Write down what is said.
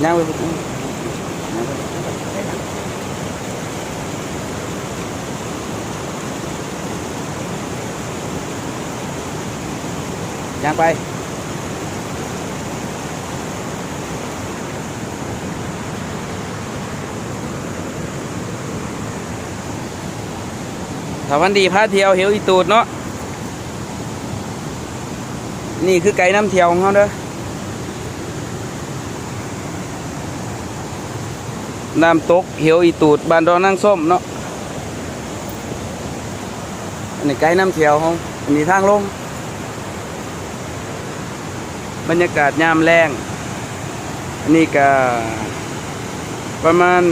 ຍ່າງໄປພຸ້ນ ຍ່າງໄປ ຍ່າງໄປ. ສະຫວັດດີ ພາທ່ຽວເຫວອີຕູດເນາະ. ນີ້ຄືໄກນຳທ່ຽວຂອງເຮົາເດີ ນ້ຳຕົກເຫວອີຕູດ ບ້ານດອນນາງສົ້ມເນາະ. ອັນນີ້ໄກນຳທ່ຽວເຮົາ ອັນນີ້ທາງລົງ. ບັນຍາກາດຍາມແລງ ອັນນີ້ກະປະມານ